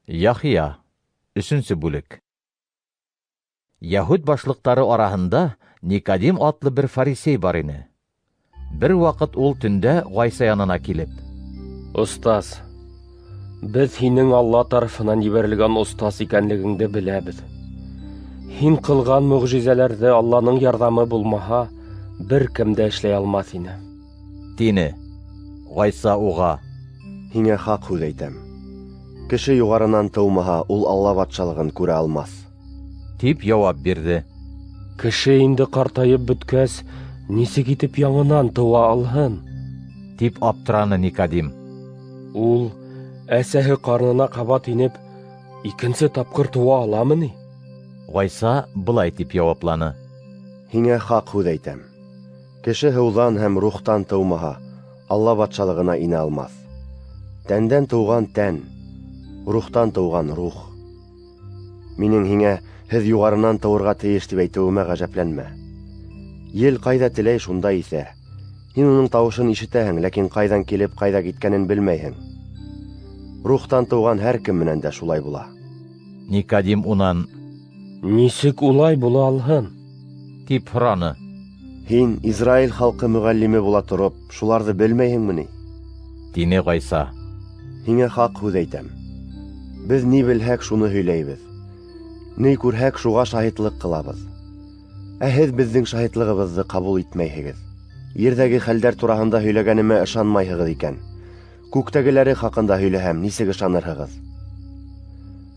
Яхия, өсөнсө бүлек. Яһүд башлыҡтары араһында Никодим атлы бер фарисей бар ине. Бер ваҡыт ул төндә Ғайса янына килеп: Остаз, беҙ һинең Алла тарафынан ебәрелгән остаз икәнлегеңде беләбеҙ. Һин ҡылған мөғжизәләрҙе Алланың ярҙамы булмаһа, бер кем дә эшләй алмаҫ ине. Тине. Ғайса уға: Һиңә хаҡ һүҙ әйтәм. Кеше юғарынан тыумаһа, ул Алла батшалығын күрә алмаҫ. Тип яуап бирҙе. Кеше инде ҡартайып бөткәс, нисек итеп яңынан тыуа алһын? Тип аптыраны Никодим. Ул әсәһе ҡарынына ҡабат инеп, икенсе тапҡыр тыуа аламы ни? Ғайса былай тип яуапланы: Һиңә хаҡ һүҙ әйтәм. Кеше һыуҙан һәм рухтан тыумаһа, Алла батшалығына инә алмаҫ. Тәндән тыуған тән, рухтан тыуған рух. Минең һиңә һеҙ юғарынан тыуырға тейеш тип әйтеүемә ғәжәпләнмә. Ел ҡайҙа теләй, шунда иҫә. Һин уның тауышын ишетәһең, ләкин ҡайҙан килеп, ҡайҙа киткәнен белмәйһең. Рухтан тыуған һәр кем менән дә шулай була. Никодим унан: Нисек улай була алһын? Тип һораны. Һин Израиль халҡы мөғәллиме була тороп, шуларҙы белмәйһеңме ни? Тине Ғайса. Һиңә хаҡ һүҙ әйтәм. Беҙ ни белһәк, шуны һөйләйбеҙ. Ни күрһәк, шуға шаһитлыҡ ҡылабыҙ. Ә һеҙ беҙҙең шаһитлығыбыҙҙы ҡабул итмәйһегеҙ. Ерҙәге хәлдәр тураһында һөйләгәнемә ышанмайһығыҙ икән, күктәгеләре хаҡында һөйләһәм, нисек ышанырһығыҙ?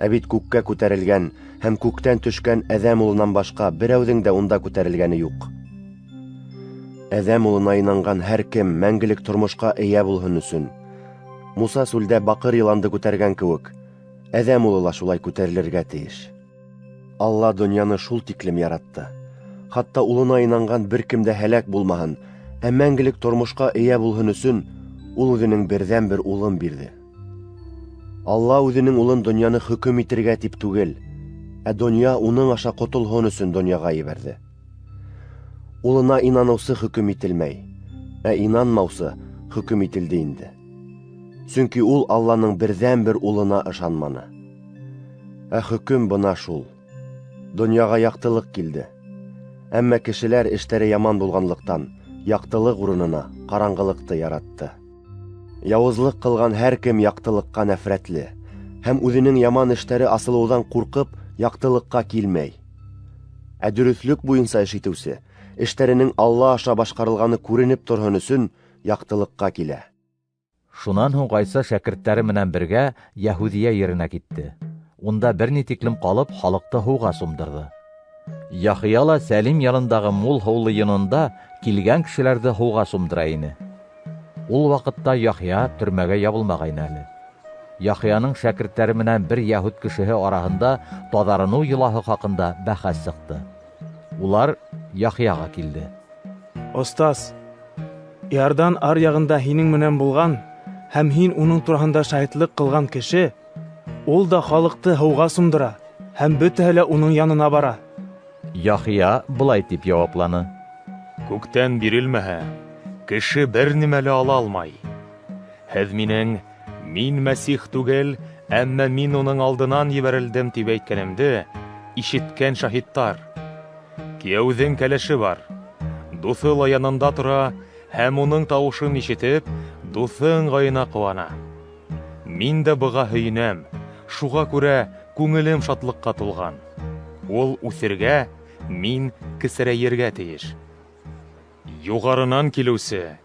Ә бит күккә күтәрелгән һәм күктән төшкән Әҙәм улынан башҡа берәүҙең дә унда күтәрелгәне юҡ. Әҙәм улына инанған һәр кем мәңгелек тормошҡа эйә булһын өсөн, Муса сүлдә баҡыр йыланды күтәргән кеүек, Әҙәм улы ла шулай күтәрелергә тейеш. Алла донъяны шул тиклем яратты. Хатта улына инанған бер кем дә һәләк булмаһын, ә мәңгелек тормошҡа эйә булһын өсөн, ул үҙенең берҙән-бер улын бирҙе. Алла үҙенең улын донъяны хөкөм итергә тип түгел, ә донъя уның аша ҡотолһон өсөн донъяға ебәрҙе. Улына инаныусы хөкөм ителмәй, ә инанмаусы хөкөм ителде инде. Сөнки ул Алланың берҙән-бер улына ышанманы. Ә хөкөм бына шул. Донъяға яҡтылыҡ килде. Әммә кешеләр эштәре яман булғанлыҡтан, яҡтылыҡ урынына ҡараңғылыҡты яратты. Яуызлыҡ ҡылған һәр кем яҡтылыҡҡа нәфрәтле һәм үҙенең яман эштәре асылыуҙан ҡурҡып, яҡтылыҡҡа килмәй. Ә дөрөҫлөк буйынса эш итеүсе, эштәренең Алла аша башҡарылғаны күренеп торһон өсөн яҡтылыҡҡа килә. Шунан һуң Ғайса шәкерттәре менән бергә Яһүҙиә еренә китте. Унда бер ни тиклем ҡалып, халыҡты һыуға сумдырҙы. Яхия ла Сәлим янындағы мул һыулы йынында килгән кешеләрҙе һыуға сумдыра ине. Ул ваҡытта Яхия төрмәгә ябылмағайны әле. Яхияның шәкерттәре менән бер яһүд кешеһе араһында таҙарыныу йолаһы хаҡында бәхәс сыҡты. Улар Яхияға килде. Остаз, Иордан ар яғында һинең менән булған һәм һин уның тураһында шаһитлыҡ ҡылған кеше, ул да халыҡты һыуға сумдыра, һәм бөтәһе лә уның янына бара. Яхия былай тип яуапланы: Күктән бирелмәһә, кеше бер нимә лә ала алмай. Һеҙ минең мин Мәсих түгел, әммә мин уның алдынан ебәрелдем тип әйткәнемде ишеткән шаһиттар. Кейәүҙең кәләше бар. Дуҫы ла янында тора һәм уның тауышын ишетеп, дуҫы ыңғайына ҡыуана. Мин дә быға һөйөнәм, шуға күрә күңелем шатлыҡҡа тулған. Ул үҫергә, мин кесерәйергә тейеш. Юғарынан килеүсе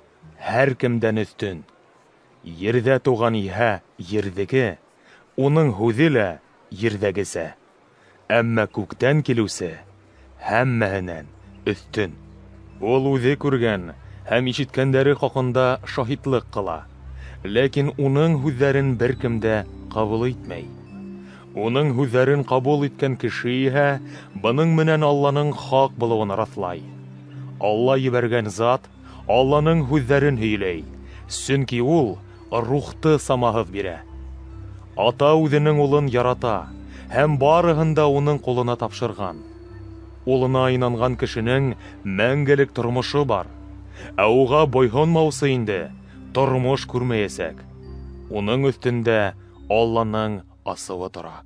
һәр кемдән өҫтөн. Ерҙә тыуған иһә ерҙеке, уның һүҙе лә ерҙәгесә. Әммә күктән килеүсе һәммәһенән өҫтөн. Ул үҙе күргән һәм ишеткәндәре хаҡында шаһитлыҡ ҡыла, ләкин уның һүҙҙәрен бер кем дә ҡабул итмәй. Уның һүҙҙәрен ҡабул иткән кеше иһә бының менән Алланың хаҡ булыуын раҫлай. Алла ебәргән зат Алланың һүҙҙәрен һөйләй, сөнки ул рухты самаһыҙ бирә. Ата үҙенең улын ярата һәм барыһын да уның ҡулына тапшырған. Улына инанған кешенең мәңгелек тормошо бар, ә уға буйһонмаусы инде тормош күрмәйәсәк. Уның өҫтөндә Алланың асыуы тора.